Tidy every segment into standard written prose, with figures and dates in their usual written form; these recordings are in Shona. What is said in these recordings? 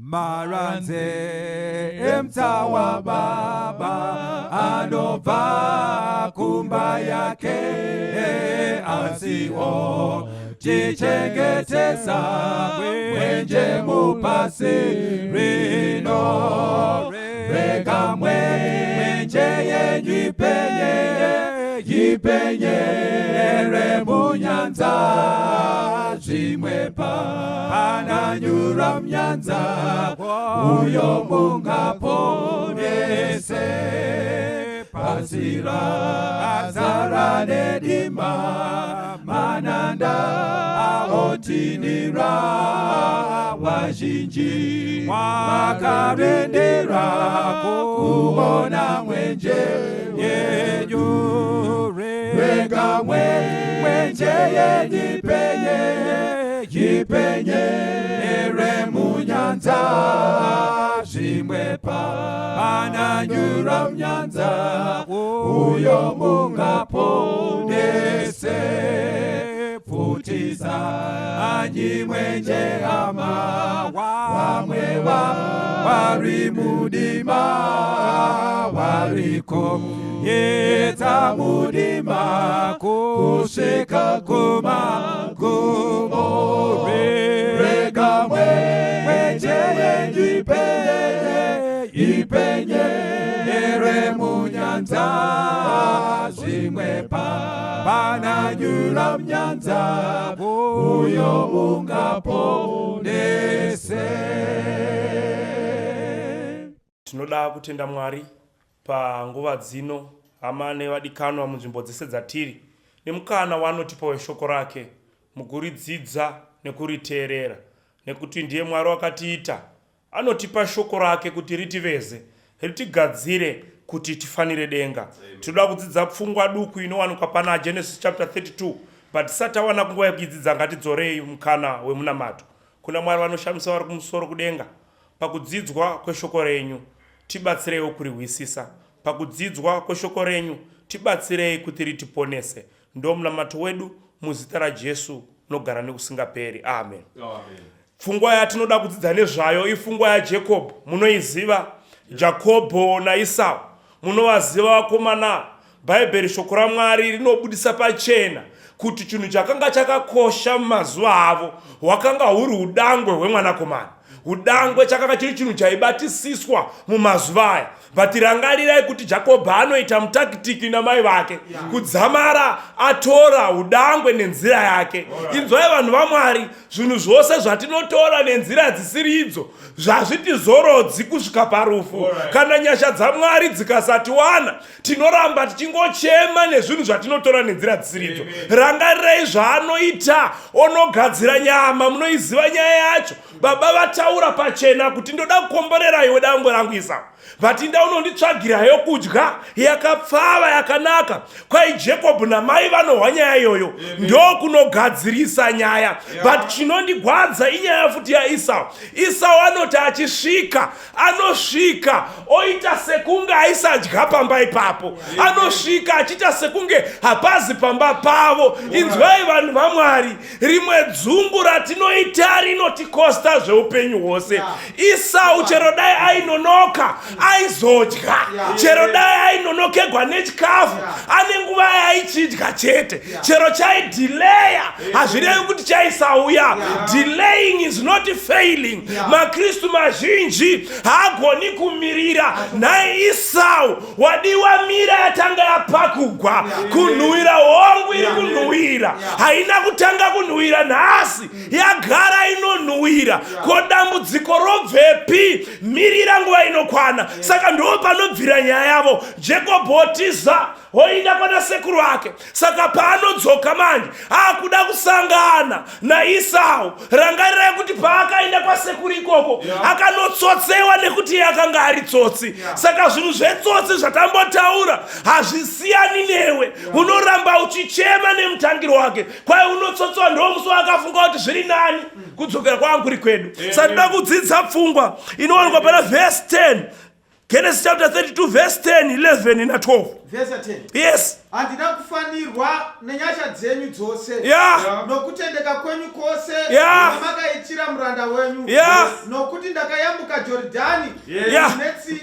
Maranze emtsawa baba anobva kumba yake asiwo tichengetesa mwenje mupasi rino. Rega mwenje yenyu ipenye, ipenyere munyanza. Zvimwe pananyura munyanza, uyo mungaponese. Pasi razara nedima, mananda aotinira. Vazhinji vakarendera kuona mwenje yenyu. Rega mwenje yenyu ipenye, ipenyere munyanza. Zvimwe pananyura munyanza, uyo mungaponese. Pfutisa mwenje hama, vamwe vari mudima, variko yedza mudima kusvika kumagumo. Rega mwenje yenyu ipenye, ipenyere munyanza. Zvimwe pananyura munyanza, uyo mungaponese. Tinoda kutenda Mwari panguva dzino, hama nevadikanwa munzvimbo dzese dzatiri, nemukana waanotipa weshoko rake mukuridzidza nekuriteerera, nekuti ndiye Mwari wakatiita. Anotipa shoko rake kuti ritiveze, ritigadzire kuti tifanire denga. Tinoda kudzidza pfungwa duku inowanikwa pana Genesis chapter 32, but tisati tawana nguva yekuidzidza, ngatidzorei mukana wemunamato kuna Mwari vanoshamisa vari kumusoro kudenga. Pakudzidzwa kweshoko renyu, tibatsireiwo kurihwisisa. Pakudzidzwa kweshoko renyu, tibatsirei kuti ritiponese. Ndo munamato wedu muzita raJesu unogara nekusingaperi. Amen. Pfungwa yatinoda kudzidza nezvayo ifungwa yaJacob. Munoiziva Jakobho naIsau, munovaziva vakomana. Bhaibheri, shoko raMwari, rinobudisa pachena kuti chinhu chakanga chakakosha mumazuva avo hwakanga huri udangwe hwemwanakomana. Udangwe chakanga chiri chinhu chaibatisiswa mumazuva aya. But rangarirai kuti Jakobho anoita mutakitiki namai vake kudzamara atora udangwe nenzira yake. Inzwai vanhu vaMwari, zvinhu zvose zvatinotora nenzira dzisiri idzo zvazvitizorodzi kusvika parufu. Kana nyasha dzaMwari dzikasatiwana, tinoramba tichingochema nezvinhu zvatinotora nenzira dzisiridzo. Rangarirai zvaanoita, onogadzira nyama. Munoiziva nyaya yacho. Baba vataura pachena kuti ndoda kukomborera iwe dangwe rangu Isau, but inda unonditsvagira yokudya yakapfava yakanaka. Kwai Jacob namai vanohwa nyaya iyoyo, ndokunogadzirisa nyaya. But chinondigwadza inyaya futi yaIsau. Isau anoti achisvika, anosvika oita sekunge aisadya pamba ipapo, anosvika achiita sekunge hapazi pamba pavo. Inzwai vanhu vaMwari, rimwe dzungu ratinoita rinotikosta zveupenyu hwose. Isau chero dai ainonoka aizodya, chero dai ainonokegwa nechikafu, ane nguva yaaichidya chete. Chero chaidhileya hazvirevi kuti chaisauya. Delaying is not failing. MaKristu mazhinji haagoni kumirira. Nhai Isau, wadiwa mira yatanga yapakugwa kunhuwira. Hongu, iri kunhuwira, haina kutanga kunhuwira nhasi, yagara inonhuwira. Ko dambudziko robvepi? Mirira nguva inokwana. Saka ndo panobvira nyaya yavo. Jacob otiza, oinda kwana sekuru ake. Saka paanodzoka manje akuda kusangana naIsau. Rangarirai kuti paakaenda kwasekuru ikoko akanotsotsewa nekuti iye akanga ari tsotsi. Saka zvinhu zvetsotsi zvatambotaura hazvisiyani newe. Unoramba uchichema nemutangiro wake. Kwai unotsotsewa, ndo musi waakafunga kuti zviri nani kudzokera kwaangu kuri kwedu. Saka toda kudzidza pfungwa inowanikwa pana vhesi 10, Genesis chapter 32 verse 10, 11 na 12. Verse 10. Yes. Handina kufanirwa nenyasha dzenyu dzose nokutendeka kwenyu kwose kwamakaitira muranda wenyu, nokuti ndakayambuka. Ndakayambuka Joridhani Yeah.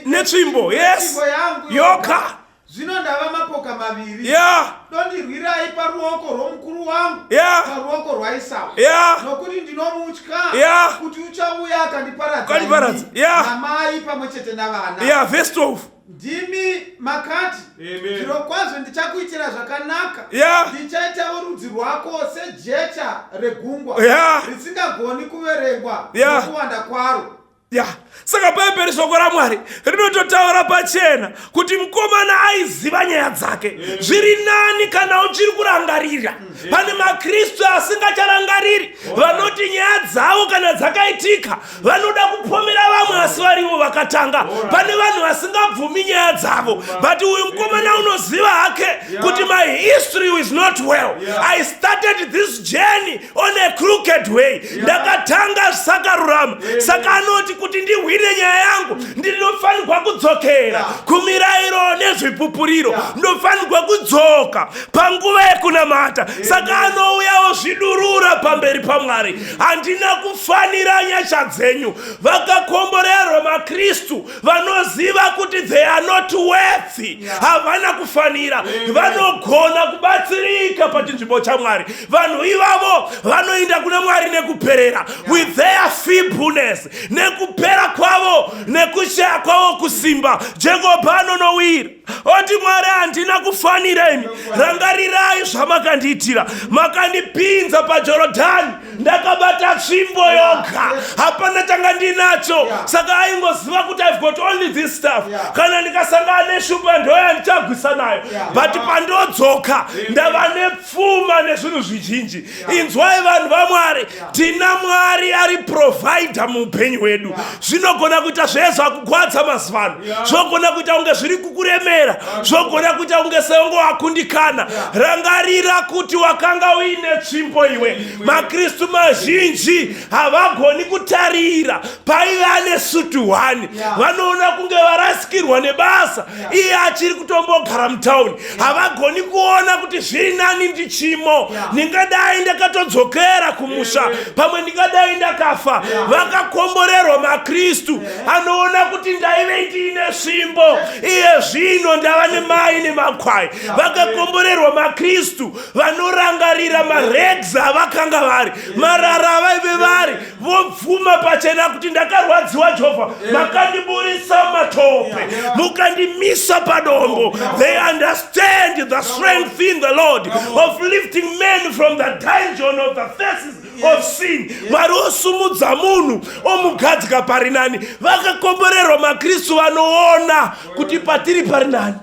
Netsvimbo, yes. netsvimbo yangu Yoka. Zvino ndava mapoka maviri. Yeah. Dondirwirai paruoko rwomukuru wangu, Yeah. paruoko rwaIsau. Yeah. Nokuti ndinomutya Yeah. kuti uchauya akandiparadza Akandiparadza. ini, Yeah. namai pamwe chete navana. Yeah, verse 12. Ndimi makati, Amen. zvirokwazvo ndichakuitira zvakanaka, Yeah. ndichaitawo rudzi rwako sejecha regungwa, Yeah. risingagoni kuverengwa Yeah. nokuwanda kwaro. Ya, saka Bhaibheri, shoko raMwari rinototaura pachena kuti mukomana aiziva nyaya dzake. Zviri nani kana uchiri kurangarira. Pane maKristu asingacharangariri, vanoti nyaya dzavo kana dzakaitika vanoda kupomera vamwe, asi varivo vakatanga. Pane vanhu vasingabvumi nyaya dzavo, but uyu mukomana unoziva hake kuti my history is not well. I started this journey on a crooked way, ndakatanga zvisakarurama. Saka anoti kuti ndihwine nyaya yangu, ndinofanirwa kudzokera kumirayiro nezvipupuriro, ndinofanirwa kudzoka panguva yekunamata. Saka anouyawo zvidurura pamberi paMwari: handina kufanira nyasha dzenyu. Vakakomborerwa maKristu vanoziva kuti they are not worthy, havana kufanira, vanogona kubatsirika pachinzvimbo chaMwari. Vanhu ivavo vanoenda kuna Mwari nekuperera, with their feebleness, nekupera kwavo, nekushaya kwavo kusimba. Jakobho anonowira oti, "Mwari, handina kufanira imi. Rangarirai zvamakandiitira. Makandipinza paJorodhani ndakabata tsvimbo yoga, hapana changa ndinacho." Saka aingoziva kuti I've got only this stuff. Kana ndikasangana neshumba, ndoya ndichagwisa nayo, but pandodzoka ndava nepfuma nezvinhu zvizhinji. Inzwai, vanhu vaMwari, tina Mwari ari provider muupenyu hwedu. Zvinogona kuita zvezvakugwadza mazuva ano, zvogona kuita kunge zviri kukuremera, zvogona kuita kunge seunge wakundikana. Rangarira kuti wakanga uine tsvimbo iwe. MaKristu mazhinji havagoni kutarira paiva nesutu 1. Vanoona kunge varasikirwa nebasa, iye achiri kutombogara mutauni. Havagoni kuona kuti zviri nani ndichimo, ndingadai ndakatodzokera kumusha, pamwe ndingadai ndakafa. Vakakomborerwa maKristu anoona kuti ndaive ndiine svimbo, iye zvino ndava nemai nemakwai. Vakakomborerwa maKristu vanorangarira marags avakanga vari, marara avaive vari, vobvuma pachena kuti ndakarwadziwa, Jehovha, makandiburisa matope, mukandimisa padombo. They understand the strength in the Lord of lifting men from the dungeon of the faces of sin. Mwari osumudza munhu, omugadzika pari nani. Vakakomborerwa maKristu vanoona kuti patiri pari nani.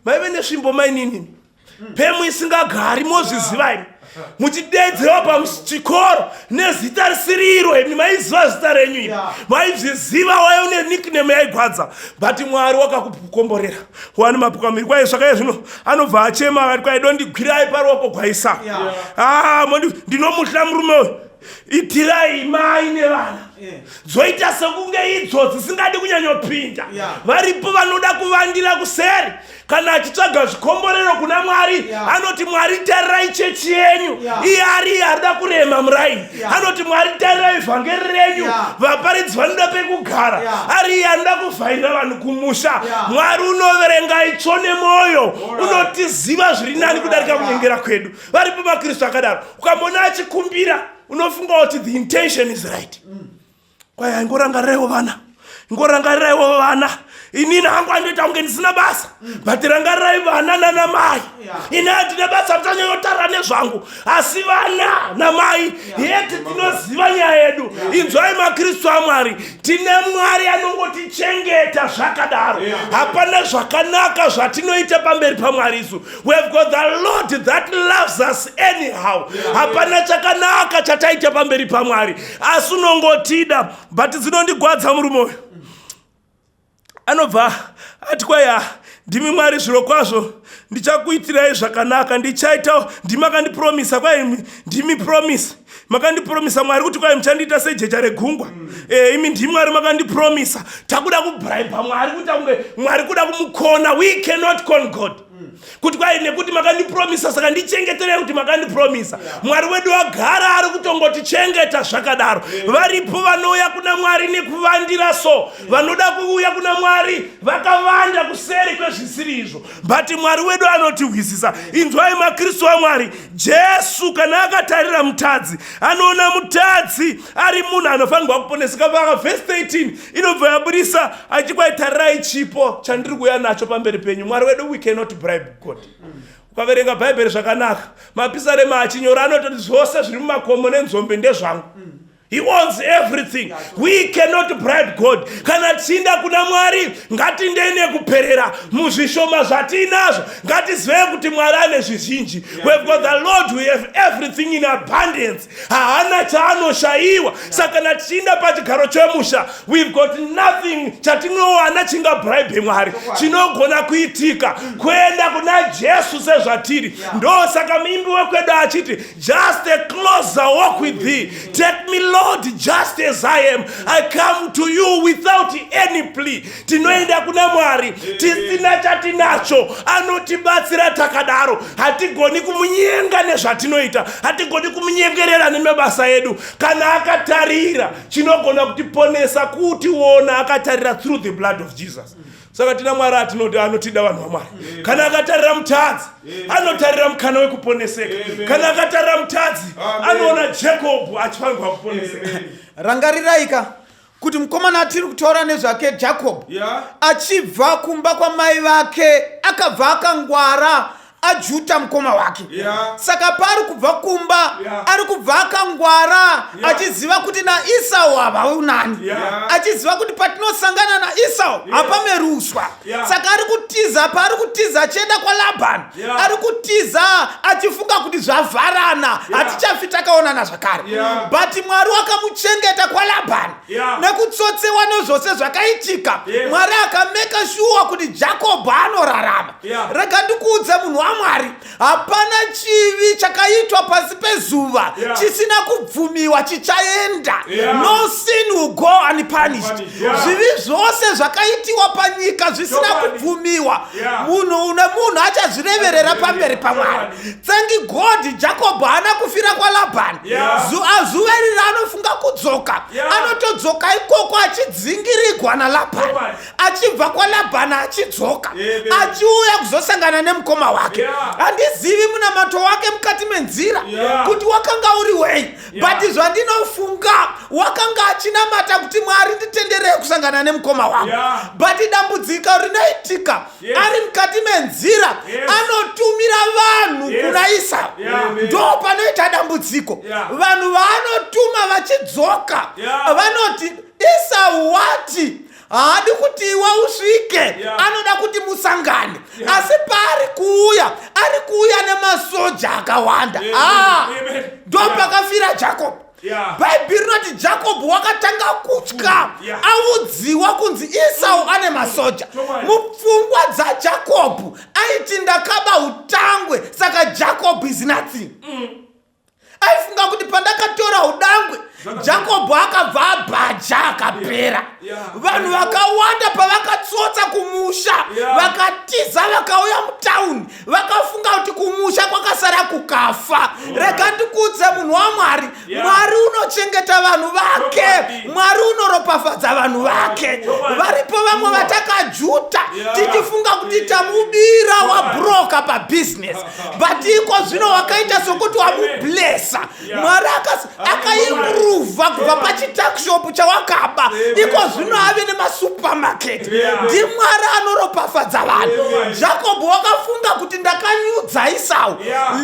Maive nesvimbo maininini, pemu isingagari, mozviziva imi, muchidedzewa pachikoro nezita risiriro. Imi maiziva zita renyu imi, maizviziva, waive nenickname yaigwadza, but Mwari wakakukomborera wani mapoka miri kwai. Zvakaiye zvino anobva achema akati, "Kwai, dondigwirai paruoko gwaIsaka." Ah, ndinomuhla murume uyu, itirai mai nevana. Dzoita sekunge idzo dzisingadi kunyanyopinda. Varipo vanoda kuvandira kuseri. Kana achitsvaga zvikomborero kuna Mwari, anoti, "Mwari, tarirai chechi yenyu." Iye ari iye arida kurema muraini. Anoti, "Mwari, tarirai vhangeri renyu." Vaparidzi vanoda pekugara, ari iye anoda kuvhairira vanhu kumusha. Mwari unoverenga itsvo nemwoyo, unotiziva zviri nani kudarika kunyengera kwedu. Varipo maKristu akadaro. Ukamona achikumbira, unofunga kuti the intention is right. Kwai, ingorangariraiwo vana, ingorangariraiwo vana. Inini hangu andoita kunge ndisina basa, but rangarirai vana nanamai. Ini handina basa, musanyanyotarira nezvangu, asi vana namai yeti tinoziva nyaya yedu. Inzwai, maKristu aMwari, tine Mwari anongotichengeta zvakadaro. Hapana zvakanaka zvatinoita pamberi paMwari isu. We have got the Lord that loves us anyhow. Hapana chakanaka chataita pamberi paMwari, asi unongotida. But dzinondigwadza, murume uyu anobva ati, "Kwaya, ndimi Mwari, zviro kwazvo ndichakuitirai zvakanaka, ndichaita, ndimi makandipromisa." Kwai, ndimi promise, makandipromisa Mwari kuti kwai muchandiita sejecha regungwa. Imi ndimi Mwari makandipromisa. Takuda kubraiba Mwari, kuita kunge Mwari kuda kumukona. We cannot con God. Kuti kwai nekuti makandipromisa, saka ndichengeterei kuti makandipromisa. Mwari wedu agara ari kutongotichengeta zvakadaro. Varipo vanouya kuna Mwari nekuvandira, so vanoda kuuya kuna Mwari vakavanda kuseri kwezvisiri izvo, but Mwari wedu anotihwisisa. Inzwai, maKristu aMwari, Jesu kana akatarira mutadzi, anoona mutadzi ari munhu anofanirwa kuponeseka. Vaka vhesi 13 inobva yabudisa achikwai, chipo chandiri kuuya nacho pamberi penyu. Mwari wedu, we cannot bribe God. Ukaverenga Bhaibheri zvakanaka, mapisarema achinyora anototi zvose zviri mumakomo nenzombe ndezvangu. He owns everything. We cannot bribe God. Kana tichienda kuna Mwari, ngatindei nekuperera muzvishoma zvatinazvo. Ngatizivei kuti Mwari ane zvizhinji. We've got the Lord, we have everything in abundance. Haana chaanoshayiwa. Saka kana tichienda pachigaro chemusha, we've got nothing chatinowana chingabribe Mwari. Chinogona kuitika kuenda kuna Jesu sezvatiri. Ndosaka muimbi wekwedu achiti, "Just a closer walk with thee. Take me, Lord, just as I am. I come to you without any plea." Tinoenda kuna Mwari tisina chatinacho, anotibatsira takadaro. Hatigoni kumunyenga nezvatinoita, hatigoni kumunyengerera nemabasa edu. Kana akatarira, chinogona kutiponesa kutiona akatarira through the blood of Jesus. Saka tina Mwari atinoti anotida, vanhu vaMwari. Kana akatarira mutadzi, anotarira mukana wekuponeseka. Kana akatarira mutadzi, anoona Jacob achifanirwa kuponeseka. Rangariraika kuti mukomana atiri kutaura nezvake, Jacob, achibva kumba kwamai vake, akabva akangwara, ajuta mukoma wake. Saka paari kubva kumba, ari kubva akangwara, achiziva kuti naIsau havaunani, achiziva kuti patinosangana naIsau hapameruswa. Saka ari kutiza. Paari kutiza achienda kwaLabhani, ari kutiza achifunga kuti zvavharana, hatichafi takaonana zvakare. But Mwari wakamuchengeta kwaLabhani nekutsotsewa nezvose zvakaitika. Mwari akameka sure kuti Jakobho anorarama. Rega ndikuudze, munhu waMwari, hapana chivi chakaitwa pasi pezuva chisina kubvumiwa chichaenda. No sin will go unpunished. Unpunished. Zvivi zvose zvakaitiwa panyika zvisina kubvumiwa, munhu nemunhu achazvireverera pamberi paMwari. Thank God, Jakobho haana kufira kwaLabhani. Zuva iri raanofunga kudzoka, anotodzoka ikoko achidzingirigwa naLabhani. Achibva kwaLabhani achidzoka, achiuya kuzosangana nemukoma wake. Handizivi munamato wake mukati menzira kuti wakanga uri wei, but zvandinofunga, wakanga achinamata kuti, "Mwari, nditenderei kusangana nemukoma wangu." But dambudziko rinoitika, ari mukati menzira, anotumira vanhu kuna Isau. Ndo panoita dambudziko. Vanhu vaanotuma vachidzoka, vanoti Isau wati haadi kuti iwe usvike, anoda kuti musangane. Asi paari kuuya, ari kuuya nemasoja akawanda. Ah, ndo pakafira Jacob. Bhaibheri rinoti Jakobho wakatanga kutya audziwa kunzi Isau ane masoja. Mupfungwa dzaJakobho aiti, "Ndakaba utangwe, saka Jacob is nothing." Aifunga kuti pandakatora udangwe, Jakobho akabva abhaja, akapera. Vanhu vakawanda pavakatsotsa kumusha, vakatiza, vakauya mutauni, vakafunga kuti kumusha kwakasara kukafa. Rega ndikuudze, munhu waMwari, Mwari unochengeta vanhu vake. Mwari unoropafadza vanhu vake. Varipo vamwe vatakajuta tichifunga kuti tamubira, wabroka pabhizinesi, but iko zvino wakaita sokuti wamublesa. Mwari akaimprova kubva pachituckshop chawakaba, iko zvino ave nemasupermarket. NdiMwari anoropafadza vanhu. Jakobho wakafunga kuti ndakanyudza Isau.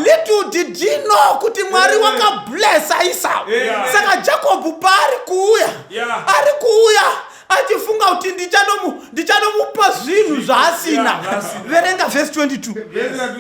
Little did he know kuti Mwari wakablesa Isau. Saka Jakobho paari kuuya, ari kuuya achifunga kuti ndichanomupa zvinhu zvaasina. Zvaasina. Verenga vhesi 22,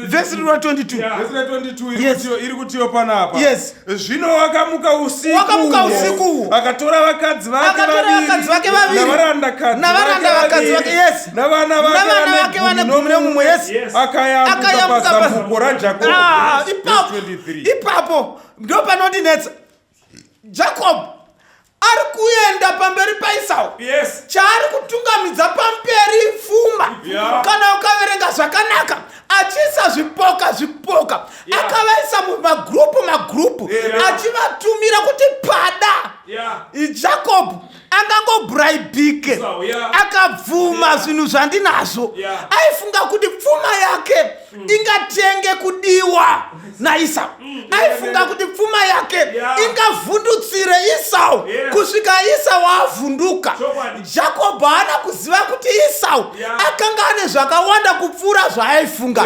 vhesi 22. Vhesi ra22 Yes. iri kutiyo panapa. Zvino wakamuka usiku, Wakamuka usiku. Akatora vakadzi vake Akatora vaviri, vakadzi vake vaviri, navarandakadzi navaranda vakadzi vake, vaviri, navana vake navana vake vane 11, yes. Akayambuka Akayambuka pazambuko raJakobho. Ah, Verse ipapo 23. Ipapo ndo panondinetsa. Jacob Ari kuenda pamberi paIsau. Chaari kutungamidza pamberi pfuma. Kana ukaverenga zvakanaka, achiisa zvipoka zvipoka, akavaisa mumagurupu magurupu, achivatumira kuti pada Jacob angangobribike akabvuma zvinhu zvandinazvo. Aifunga kuti pfuma yake ingatenge kudiwa naIsau. Aifunga kuti pfuma yake ingavhundutsire Isau kusvika Isau avhunduka. Jakobho haana kuziva kuti Isau akanga ane zvakawanda kupfuura zvaaifunga,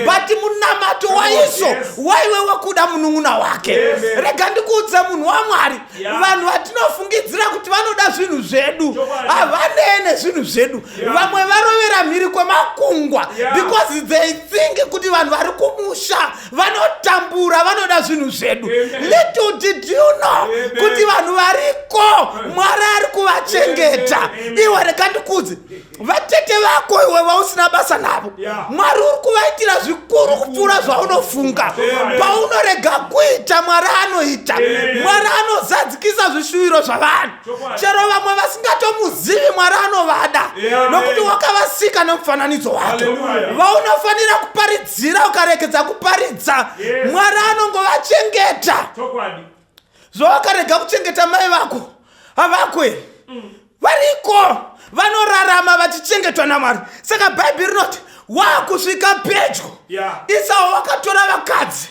but munamato waIsau waive wekuda munun'una wake. Rega ndikuudze, munhu waMwari, vanhu vatinofungidzira kuti vanoda zvinhu zvedu havanee nezvinhu zvedu. Vamwe varovera mhiri kwemakungwa because they think kuti vanhu vari kumusha vanotambura, vanoda zvinhu zvedu. Little did you know kuti vanhu variko, Mwari ari kuvachengeta. Iwe, rega ndikudze, vatete vako iwe vausina basa navo, Mwari uri kuvaitira zvikuru kupfuura zvaunofunga. Paunorega kuita, Mwari anoita. Mwari anozadzikisa zvishuviro zvavanhu. Chero vamwe vasingatomuzivi, Mwari anovada nokuti wakavasika nemufananidzo wake. Vaunofanira kuparidzira, ukaregedza kuparidza, Mwari anongovachengeta. Zvawakarega kuchengeta mai vako, havako here? Variko, vanorarama vachichengetwa naMwari. Saka Bhaibheri rinoti waakusvika pedyo, Isau wakatora vakadzi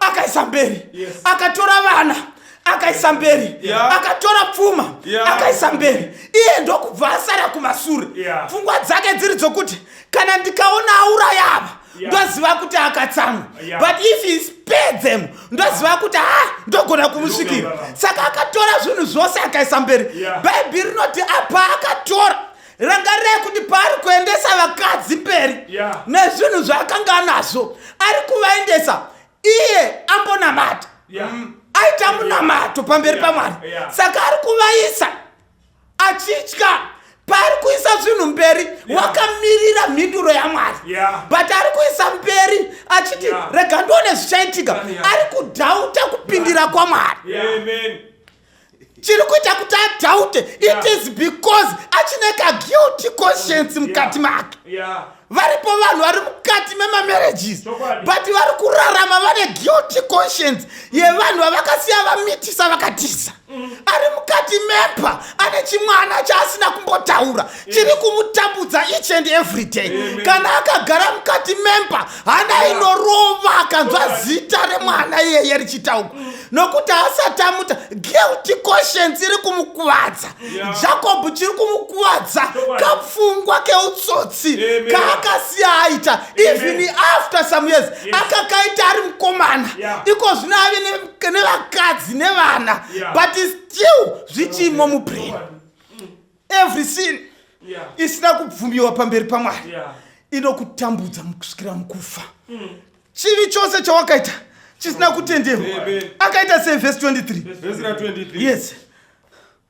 akaisa mberi, akatora vana akaisa mberi, akatora pfuma akaisa mberi, iye ndokubva asara kumasure. Pfungwa dzake dziri dzokuti kana ndikaona auraya ava, ndoziva kuti akatsamwa, but if he spare them, ndoziva kuti ha, ndogona kumusvikira. Saka akatora zvinhu zvose akaisa mberi. Bhaibheri rinoti apa akatora, rangarirai kuti paari kuendesa vakadzi mberi nezvinhu zvaakanga anazvo, ari kuvaendesa iye ambonamata, aita munamato pamberi paMwari. Saka ari kuvaisa achitya. Paari kuisa zvinhu mberi, wakamirira mhinduro yaMwari, but ari kuisa mberi achiti, "Rega ndione zvichaitika." Ari kudoubta kupindira kwaMwari. Chiri kuita kuti adoubte, it is because achine kaguilty conscience mukati make. Varipo vanhu vari mukati memamarriages, but vari kurarama vane guilty conscience yevanhu vavakasiya vamitisa, vakatiza. Ari mukati memba, ane chimwana chaasina kumbotaura, chiri kumutambudza each and every day. Kana akagara mukati memba, hana inorova akanzwa zita remwana iyeye richitaurwa, nokuti haasati amuta. Guilty conscience iri kumukuvadza. Jacob, chiri kumukuvadza kapfungwa keutsotsi kaakasiya aita even after some years. Akakaita ari mukomana. Iko zvino ave nevakadzi nevana, but still zvichimo mubrain. Every sin isina kubvumiwa pamberi paMwari inokutambudza kusvikira mukufa. Chivi chose chawakaita chisina kutenderwa. Amen. Akaita sei? Vhesi 23. Vhesi ra23. Yes.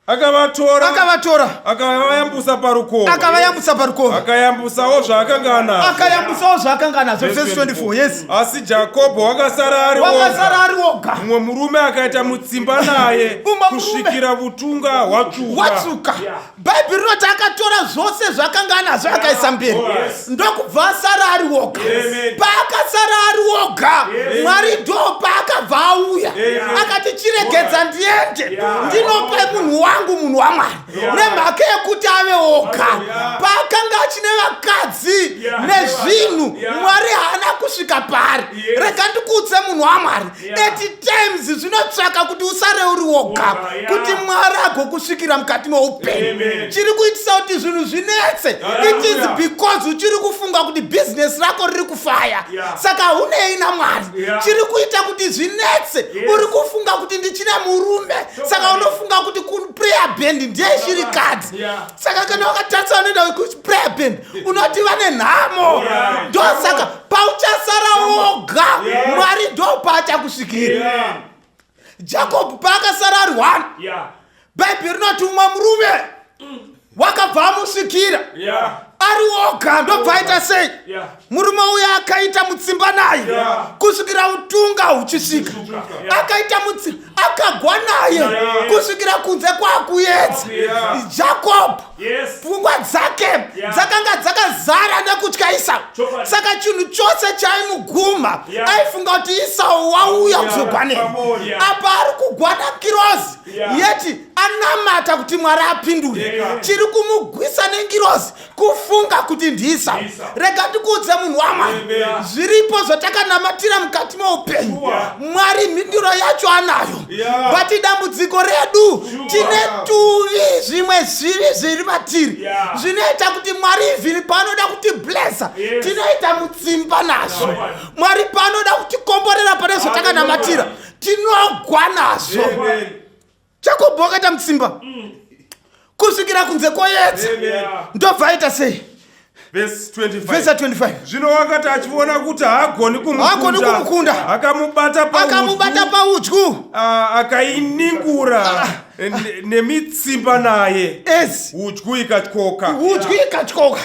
Akavatora, Akavatora, akavayambusa parukova, akavayambusa parukova, akayambusawo zvaakanga anazvo. Akayambusawo zvaakanga anazvo. Vhesi 24, yes. Asi Jakobho wakasara ari Wakasara oga. ari woga. Mumwe murume akaita mutsimba naye Mumwe murume. kusvikira utunga hwatsvuka. Watsvuka. Bhaibheri rinoti akatora zvose zvakanga anazvo akaisa mberi, ndokubva asara ari woga. Amen. Paakasara ari woga, Mwari ndo paakabva auya, akati, "Chiregedza ndiende, ndinopa munhu wangu, munhu waMwari." Nemhaka yekuti ave woga, paakanga achine vakadzi nezvinhu, Mwari haana kusvika paari. Rega ndikuudze, munhu waMwari, at times zvinotsvaka kuti usare uri woga kuti Mwari agokusvikira mukati meupenyu. Amen. Chiri kuitisa kuti zvinhu zvinetse, it is because uchiri kufunga kuti bhizinesi rako riri kufaya, saka haunei naMwari. Chiri kuita kuti zvinetse, uri kufunga kuti ndichine murume, saka unofunga kuti kuprayer band ndeyeshirikadzi. Saka kana wakatarisa unoenda kuprayer band, unoti vane nhamo. Ndosaka pauchasara woga, Mwari ndo paachakusvikira. Jacob paakasara ari one, Bhaibheri rinoti umwe murume wakabva amusvikira. Ari oga ndobva aita sei? Murume uyo akaita mutsimba naye kusvikira utunga huchisvika. Akaita mutsimba, akagwa naye kusvikira kunze kwakuedza. Jacob pfungwa dzake dzakanga dzakazara nekutya Isau. Saka chinhu chose chaimuguma aifunga kuti Isau wauya kuzogwa neni. Apa ari kugwana ngirozi, yeti anamata kuti Mwari apindure. Chiri kumugwisa nengirozi kufunga kuti ndiIsau. Rega ndikuudze, munhu waMwari, zviripo zvatakanamatira mukati meupenyu. Mwari mhinduro yacho anayo, but dambudziko redu tine tuvi, zvimwe zvivi zviri matiri zvinoita kuti Mwari even paanoda kutiblessa tinoita mutsimba nazvo. Mwari paanoda kutikomborera pane zvatakanamatira, tinogwa nazvo. Jakobho akaita mutsimba kusvikira kunze kwoyedza. Ndobva aita sei? Vhesi 25. Vhesi 25. Zvino wakati achiona kuti haagoni Haagoni kumukunda, akamubata akamubata paudyu, akainingura nemitsimba naye, ezi udyu ikatyoka. Udyu ikatyoka.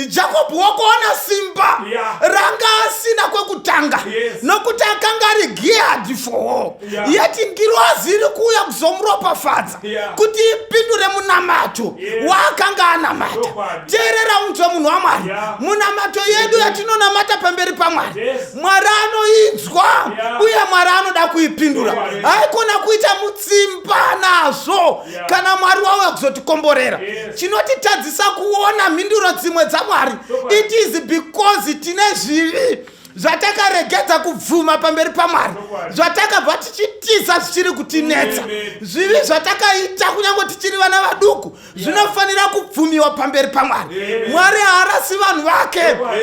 Jakobho wakaona simba ranga asina kwekutanga, nokuti akanga ari geared for war. Yeti ngirozi iri kuuya kuzomuropafadza kuti ipindure munamato waakanga anamata. Teerera unzwe, munhu waMwari. Munamato yedu yatinonamata pamberi paMwari, Mwari anoinzwa uye Mwari anoda kuipindura. Haikona kuita mutsimba nazvo kana Mwari wauya kuzotikomborera. Chinotitadzisa kuona mhinduro dzimwe dzaMwari, it is because tine zvivi zvatakaregedza kubvuma pamberi paMwari, zvatakabva tichitiza, zvichiri kutinetsa. Zvivi zvatakaita kunyange tichiri vana vaduku zvinofanira kubvumiwa pamberi paMwari. Mwari haarasi vanhu vake.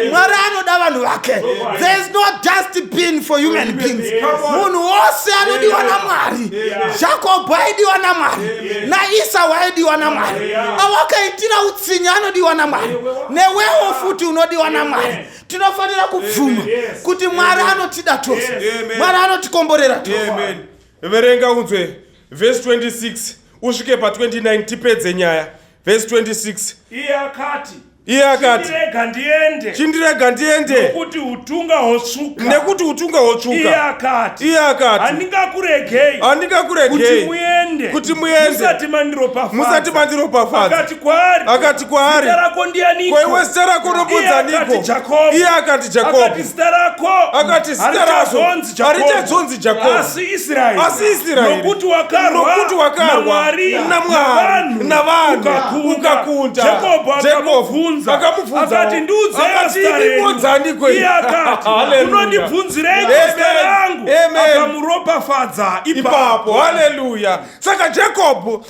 Mwari anoda vanhu vake. There is no dustbin for human beings. Munhu wose anodiwa naMwari. Jakobho aidiwa naMwari, naIsau aidiwa naMwari. Awakaitira utsinye anodiwa naMwari, newewo futi unodiwa naMwari. Tinofanira kubvuma kuti Mwari anotida tose. Mwari anotikomborera tose. Amen. Verenga unzwe vhesi 26 usvike pa29, tipedze nyaya. Vhesi 26. Iye akati, Iye akati, "Chindirega ndiende, "Chindirega ndiende, nokuti utunga hotsvuka." Nekuti utunga Iye hotsvuka. akati, Iye akati, "Handingakuregei kuti "Handingakuregei muende kuti muende musati mandiropafadza." musati mandiropafadza." Akati kwaari, Akati kwaari, "Zita rako ndianiko?" "Ko iwe zita rako Iye akati, unombonzaniko?" "Jakobho." Iye akati, "Jakobho." Akati, "Zita rako Akati, "Zita rako harichazonzi Jakobho, harichazonzi Jakobho, asi Israeri, asi Israeri, nokuti wakarwa nokuti wakarwa naMwari naMwari navanhu, navanhu, ukakunda." ukakunda." Jakobho Jakobho akamubvunza, akamubvunza, akati, "Ndiudzei akati, zita renyu." "Ndibvunzaniko?" Iye akati, Hallelujah. "Unondibvunzireiko zita Amen. rangu?" Amen. Akamuropafadza ipapo. Ipapo. Haleluya. Saka Jacob,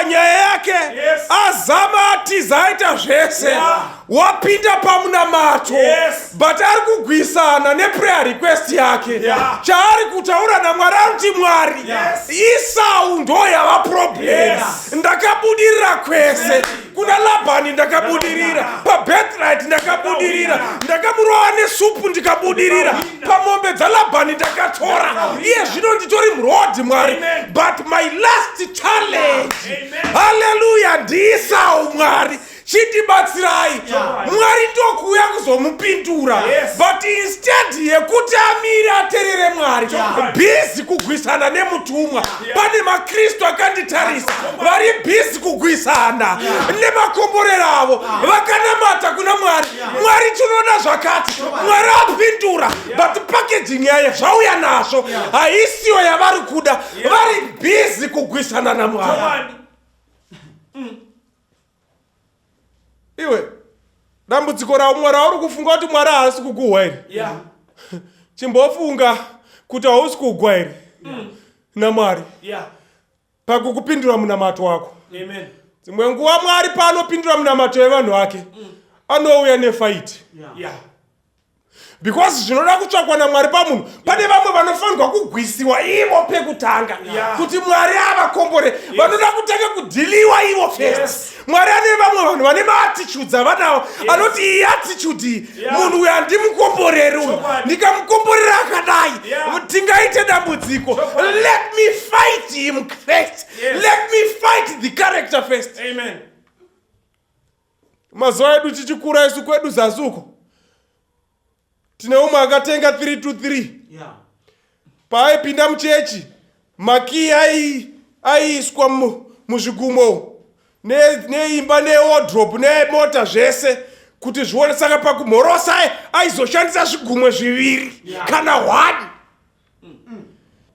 nyaya yake, azama, atiza, aita zvese, wapinda pamunamato, but ari kugwisana neprayer request yake. Chaari kutaura naMwari, ari kuti, "Mwari, Isau ndo yava problem. Ndakabudirira kwese kuna Labhani, ndakabudirira pabirthright, ndakabudirira, ndakamurova nesupu ndikabudirira, pamombe dzaLabhani ndakatora. Iye zvino nditori muroad, Mwari, but my last challenge, haleluya, ndiIsau. Mwari, chindibatsirai." Mwari ndokuuya kuzomupindura, but instead yekuti amire aterere Mwari, busy kugwisana nemutumwa. Pane maKristu akanditarisa vari busy kugwisana nemakomborero avo. Vakanamata kuna Mwari, "Mwari, tinoda zvakati." Mwari apindura, but packaging yayo zvauya nazvo haisiyo yavari kuda. Vari busy kugwisana naMwari. Iwe, dambudziko raumwe rauri kufunga kuti Mwari haasi kukuhwa here, chimbofunga kuti hausi kugwa here naMwari pakukupindura munamato wako. Dzimwe nguva Mwari paanopindura munamato yevanhu vake, anouya nefight, because zvinoda kutsvakwa naMwari pamunhu, pane vamwe vanofanirwa kugwisiwa ivo pekutanga kuti Mwari avakombore. Vanoda kutanga kudealiwa ivo first. Mwari ane vamwe vanhu vane maattitudes avanawo, anoti, "Iyi attitude iyi, munhu uyu handimukomboreri uyu. Ndikamukomborera akadai, tingaite dambudziko. Let me fight him first. Let me fight the character first." Amen. Mazuva edu tichikura isu kwedu zasi uko tine umwe akatenga 3 to 3 Yeah. paaipinda muchechi makiyi aiiswa muzvigumo neimba newardrobe nemota zvese kuti zvione. Saka pakumhorosa aizoshandisa zvigumwe zviviri kana one.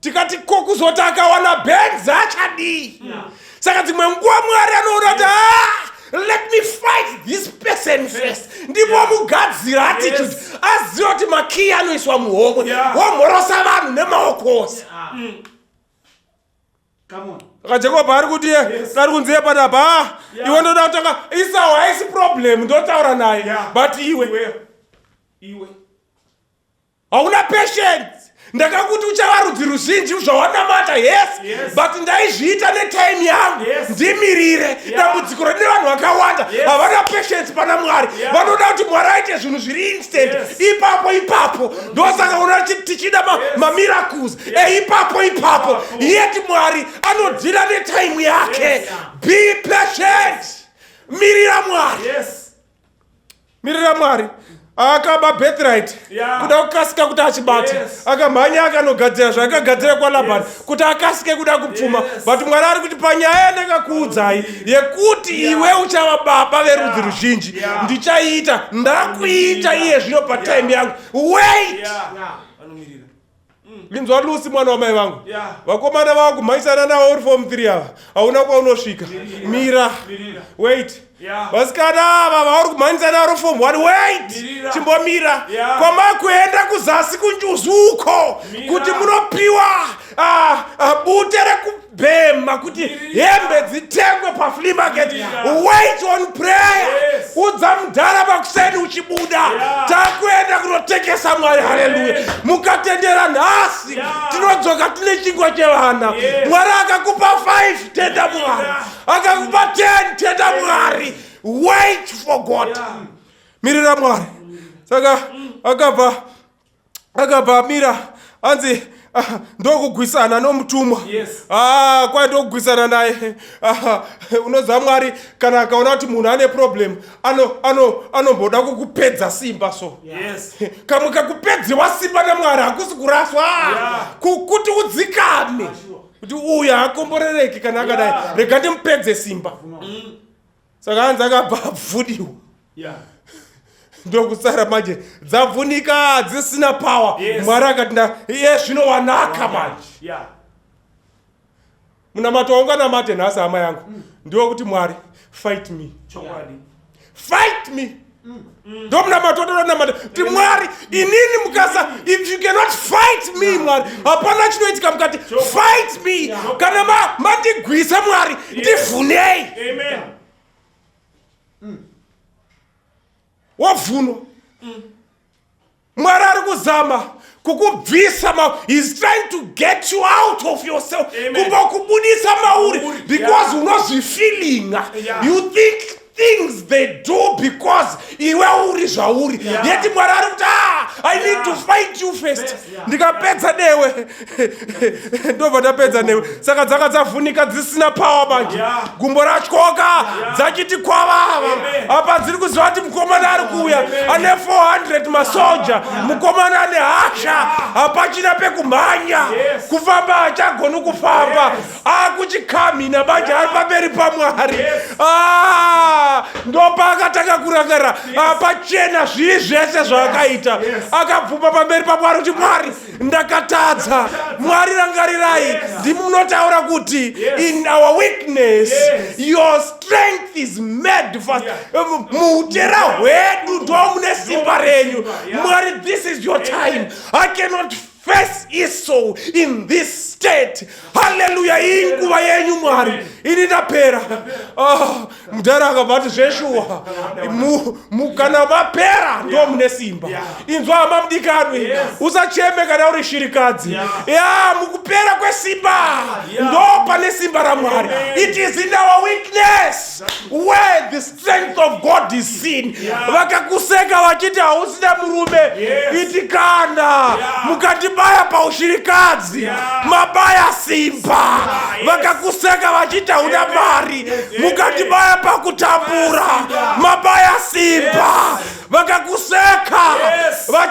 Tikati ko kuzoti akawana Benz achadii? Saka dzimwe nguva Mwari anoona kuti, ah, let me fight this person first, ndipo mugadzira attitude, aziva kuti makiyi anoiswa muhomwe, womhorosa vanhu nemaoko ose. Come on. Saka Jacob ari kuti ye ari kunziye panapa, ah, iwe ndoda kutanga. Isau haisi problem, ndotaura naye, but iwe Iwe. Iwe. Hauna patience. Ndakakuti uchava rudzi ruzhinji zvawanamata, yes, but ndaizviita netime yangu. Ndimirire. Dambudziko rine vanhu vakawanda, havana patience pana Mwari. Vanoda kuti Mwari aite zvinhu zviri instant, ipapo ipapo. Ndosaka una tichida mamiracles eipapo ipapo, yet Mwari anodeala netime yake. Be patient, mirira Mwari. Mirira Mwari. Akaba birthright kuda kukasika kuti achibate. Akamhanya akanogadzira zvaakagadzira kwaLabhani kuti akasike kuda kupfuma. But Mwari ari kuti, panyaya yandakakuudzai yekuti iwe uchava baba verudzi ruzhinji, ndichaiita, ndakuiita iye zvino patime yangu. Wait. Vanomirira. Inzwa Lucy, mwana wamai vangu. Vakomana vava kumhanyisana navo uri form 3 ava, hauna kwaunosvika. Mira. Mirira. Wait. Vasikana ava vauri kumhanyisana vari form 1, wait. Mirira. Chimbomira. Kwamakuenda kuzasi kunjuzu uko Mira. kuti munopiwa bute rekubhema kuti Mirira. hembe dzitengwe paflea market, Mirira. wait on prayer. Udza mudhara pakuseni uchibuda, takuenda kunotengesa. Mwari, haleluya. Mukatendera nhasi, tinodzoka tine chingwa chevana. Mwari akakupa 5, tenda Mwari. Akakupa 10, tenda Mwari. Wait for God. Mirira Mwari. Saka akabva amira, anzi ndokugwisana nomutumwa. Ah, kwai ndokugwisana naye. Ah, unoziva Mwari kana akaona kuti munhu ane problem, anomboda kukupedza simba so. Kamwe kakupedziwa simba naMwari hakusi kuraswa. Kuti udzikame kuti uyu haakomborereki kana akadai, rega ndimupedze simba. Saka hanzi akabva abvuniwa, ndokusara manje dzavhunika dzisina power. Mwari akati, iye zvino wanaka manje. Munamato waunganamate nhasi, hama yangu, ndewekuti, Mwari, fight me. Chokwadi. Fight me. Ndo munamato watonamata kuti, Mwari, inini mukasa, if you cannot fight me, Mwari, hapana chinoitika mukati. Fight me. Kana mandigwisa, Mwari, ndivhunei. Amen. Wavhunwa. Mwari ari kuzama kukubvisa he's trying to get you out of yourself, Amen. kumbokubudisa mauri, Mauri, because unozvifilinga. You think things they do because iwe uri zvauri, yet Mwari ari kuti, ah, I need to fight you first. Ndikapedza newe, ndobva ndapedza newe. Saka dzaka dzavhunika dzisina power manje. Gumbo ratyoka, dzachiti kwavava. Amen. Apa dziri kuziva kuti mukomana ari kuuya ane 400 masoja, mukomana ane hasha, hapachina pekumhanya. Kufamba hachagoni kufamba. Akuchikamhina manje ari pamberi paMwari. Ah, ndopaakatanga kurangarira pachena zviri zvese zvaakaita. Akabvuma pamberi paMwari kuti, Mwari, ndakatadza. Mwari, rangarirai, ndimunotaura kuti in our weakness your strength is made fast. Muutera hwedu ndo mune simba renyu. Mwari, this is your time. I cannot face Esau in this state. Haleluya. Iyi nguva yenyu, Mwari, ini ndapera. Ah, mudhara akabva ati, zveshuwa, kana mapera ndo mune simba. Inzwa, hama mudikanwi, usacheme kana uri shirikadzi. Ya mukupera kwesimba ndo pane simba raMwari. It is in our weakness where the strength of God is seen. Vakakuseka vachiti hausina murume, iti kana mukandibaya paushirikadzi, mabaya simba. Vakakuseka vachiti hauna mari, mukandibaya pakutambura, mabaya.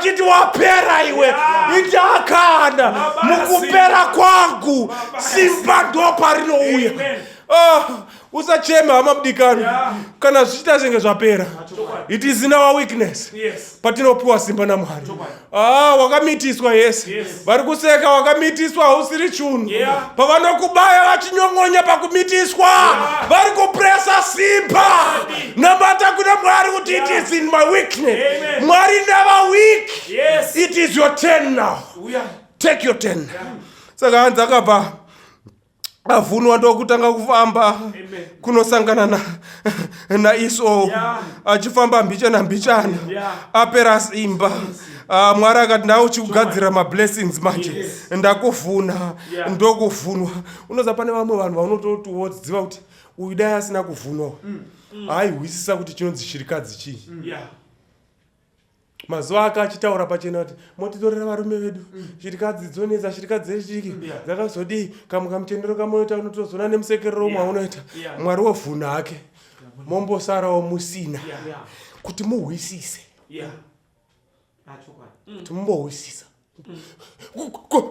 vachiti wapera iwe iti akana mukupera kwangu simba ndo parinouya. Ah, usacheme hama mudikani kana zvichiita senge zvapera. It is in our weakness patinopiwa simba naMwari. Ah, wakamitiswa, yes. Vari kuseka wakamitiswa, hausiri chunhu. Pavanokubaya vachinyongonya pakumitiswa, vari kupresa simba. Namata kuna Mwari kuti it is in my weakness. Amen. Mwari, ndava weak. It is your turn now. Uya. Take your turn. Saka hanzi akabva avhunwa, ndokutanga kufamba Amen. kunosangana naEsau. Achifamba mbichana mbichana, apera simba. Ah, Mwari akati, "Ndauchikugadzira mablessings manje." Ndakuvhuna. Ndokuvhunwa. Unoziva, pane vamwe vanhu vaunototiwodziva kuti uyu dai asina kuvhunwa, haihwisisa kuti chinonzi chirikadzi chii. Mazuva ake achitaura pachena kuti motitorera varume vedu, chirikadzi dzonetsa, chirikadzi dzechidiki dzakazodii, kamwe kamuchenero kamunoita unotozoona nemusekerero umwe aunoita. Mwari wovhuna hake, mombosarawo musina kuti muhwisise, kuti mumbohwisisa.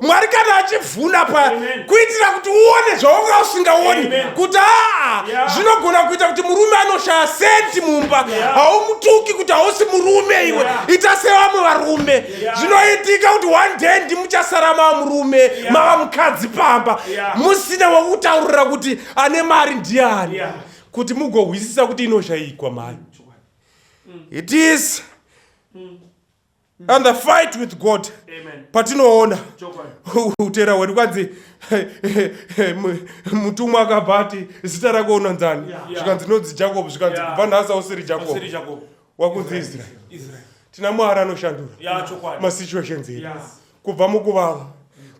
Mwari kana achivhuna pa Amen. kuitira kuti uone zvaunga usingaoni, Amen. kuti aa, zvinogona kuita kuti murume anoshaya senti mumba, haumutuki kuti hausi murume iwe, ita sevamwe varume. Zvinoitika kuti one day ndimuchasara mava murume, mava mukadzi pamba, musina wekutaurira kuti ane mari ndiani, kuti mugohwisisa kuti inoshayikwa mari. It is and the fight with God Amen. patinoona Chokwadi. utera hwedu. Kwanzi mutumwa akabva ati, "Zita rako unonzani?" Zvikanzi, "Nonzi Jacob." Zvikanzi, "Kubva nhasi hausiri Jacob, Asiri Jacob. wakunzi Israel." Israel. Tina Mwari anoshandura masituations edu kubva mukuvava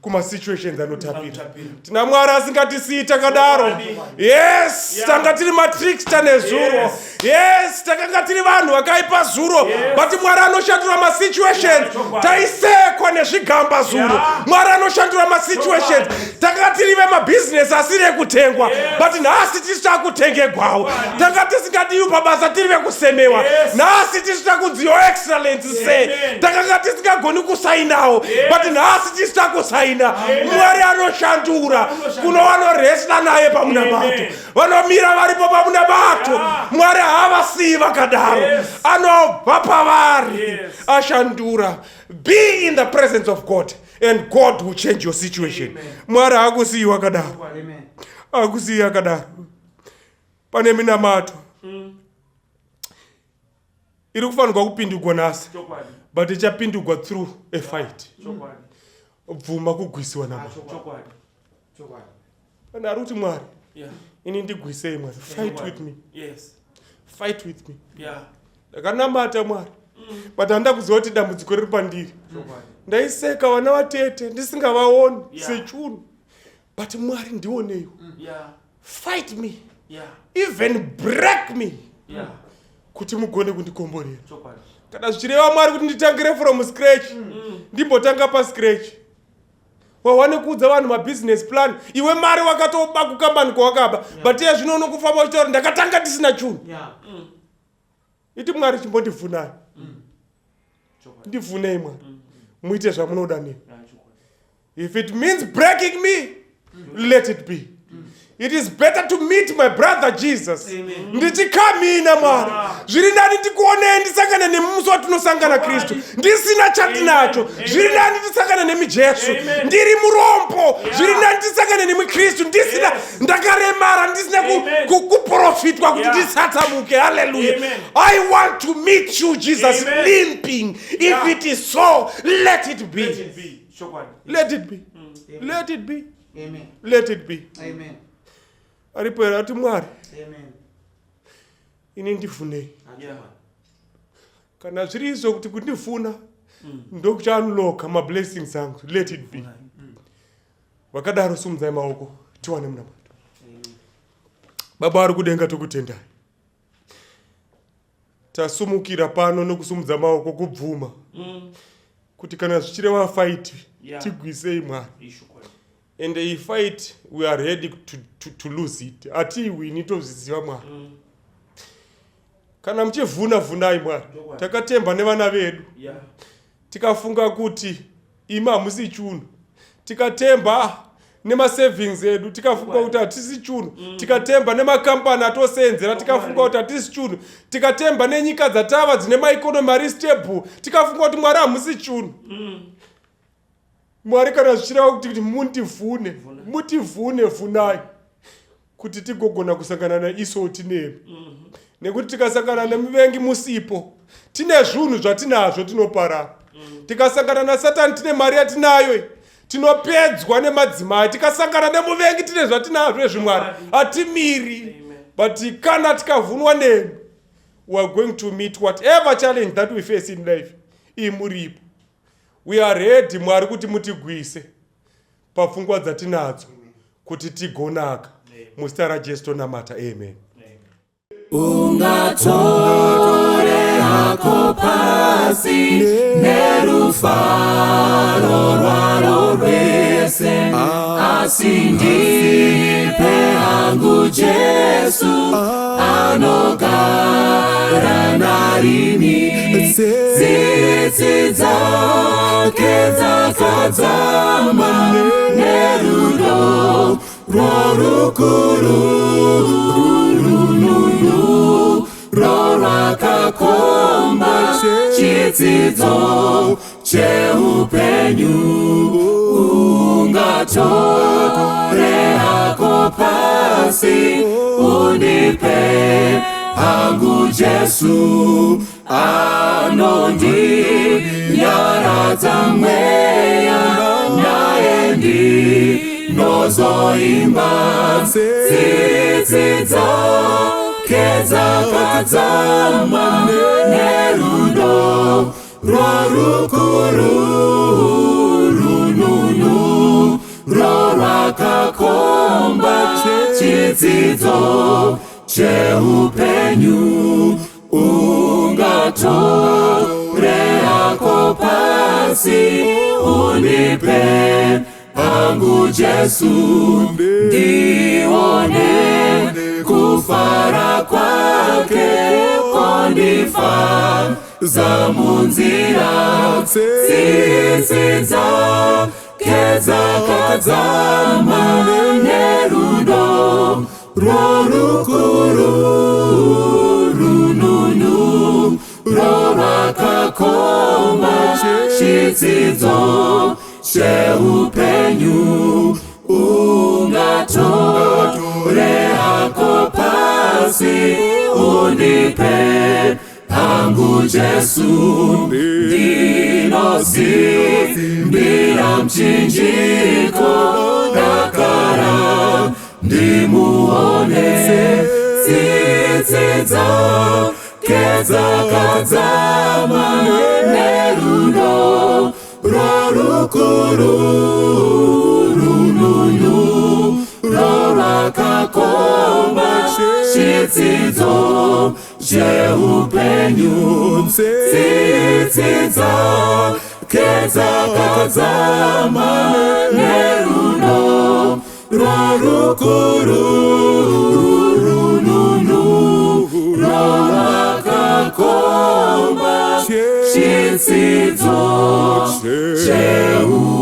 kumasituations anotapira. Anotapira. Tina Mwari asingatisii takadaro. Chokwadi. Yes, tanga tiri matrickster nezuro. Yes, takanga tiri vanhu vakaipa zuro, but Mwari anoshandura masituations. Chokwadi. Taisekwa nezvigamba zuro. Mwari anoshandura masituations. Takanga tiri vemabhizinesi asiri ekutengwa, but nhasi tisu takutengegwawo. Tanga tisingadiwi pabasa, tiri vekusemewa. Nhasi tisu takunzi, "Your Excellence, sir." Amen. Takanga tisingagoni kusainawo, but nhasi tisu takusaina. Mwari anoshandura. Kuno vanoresla naye pamunamato, Amen. vanomira varipo pamunamato, Mwari haavasiyi vakadaro. Anobva pavari ashandura. Be in the presence of God and God will change your situation. Mwari haakusiyi wakadaro, hakusiyi akadaro. Pane minamato iri kufanirwa kupindugwa nhasi, Chokwadi. but ichapindugwa through a fight. Chokwadi. Bvuma kugwisiwa naMwari. Chokwadi. Pane ari kuti, "Mwari, ini ndigwisei. Mwari, fight with me. Fight with me." Ndakanamata Mwari, but handida kuziva kuti dambudziko riri pandiri. Chokwadi. Ndaiseka vana vatete ndisingavaoni sechunhu, but Mwari, ndioneiwo. Fight me, even break me, kuti mugone kundikomborera. Chokwadi. Kana zvichireva, Mwari, kuti nditangire from scratch, ndimbotanga pascratch. Wawane kuudza vanhu mabusiness plan, iwe mari wakatoba kukambani kwawakaba, but iye zvino unokufamba uchitaura, "Ndakatanga ndisina chunhu." Iti, "Mwari, chimbondivhunai." Chokwadi. Ndivhunei, Mwari, muite zvamunoda neni. Chokwadi. If it means breaking me, let it be. It is better to meet my brother Jesus ndichikamina. Mwari, zviri nani ndikuonei, ndisangane nemi musi watinosangana Kristu ndisina chandinacho. Zviri nani ndisangane nemi Jesu Amen. ndiri murombo. Zviri nani ndisangane nemi Kristu ndisina, ndakaremara, ndisina Amen. kuprofitwa kuti ndisatsamuke. Haleluya. Amen. I want to meet you, Jesus, Amen. limping. If it is so, let it be. Let it be. Chokwadi. Let it be, let it be. Amen. Let it be. Amen. Aripo here ati, "Mwari, Amen. ini ndivhunei"? Kana zviri izvo kuti kundivhuna ndokuchaunlocka mablessings angu, let it be. Vakadaro, sumudzai maoko tiwane munamato. Baba vari kudenga, tokutendai. Tasumukira pano nokusumudza maoko kubvuma kuti kana zvichireva fight, tigwisei, Mwari. Ishokwadi. And a fight we are ready to lose it. Hatiiwini, tozviziva. Mwari, kana muchivhuna, vhunai, Mwari. Chokwadi. Takatemba nevana vedu. Tikafunga kuti imi hamusi chunhu, tikatemba nemasavings edu, tikafunga kuti hatisi chunhu, tikatemba nemakambani atosenzera, tikafunga kuti hatisi chunhu, tikatemba nenyika dzatava dzine maeconomy ari stable, tikafunga kuti Mwari hamusi chunhu. Mwari, kana zvichireva kuti mutivhune, mutivhune, vhunai kuti tigogona kusangana naIsau tinemi, nekuti tikasangana nemuvengi musipo, tine zvinhu zvatinazvo, tinoparara. Tikasangana naSatani tine mari yatinayo, tinopedzwa nemadzimai. Tikasangana nemuvengi tine zvatinazvo izvi, Mwari, hatimiri. But kana tikavhunwa nemi, we are going to meet whatever challenge that we face in life imuripo. We are ready, Mwari, kuti mutigwise pafungwa dzatinadzo kuti tigonaka. Muzita raJesu tonamata, amen. Ungatore hako pasi nerufaro rwaro rwese, asi ndipe hangu Jesu anogara narini. Tsitsi dzake dzakadzama nerudo rworukuru rununu rwakakomba chitsidzo cheupenyu. Ungatore hako pasi, undipe hangu Jesu anondinyaradza mweya, naye ndinozoimba. Tsitsi dzake dzakadzama nerudo rworukuru rununu rwakakomba chitsidzo cheupenyu. Ungatore hako pasi, undipe hangu Jesu, ndione kufara kwake kondifadza munzira. Tsitsi dzake dzakadzama nerudo rworukuru rununu rwakakomba chitsidzo cheupenyu. Ungatore hako pasi, undipe hangu Jesu, ndinosimbira muchinjiko dakara ndimuone. Tsitsi dzake dzakadzama nerudo rworukuru rununu rwakakomba chitsidzo cheupenyu. Tsitsi dzake dzakadzama nerudo rworukuru rununu rwakakomba chitsidzo cheupenyu.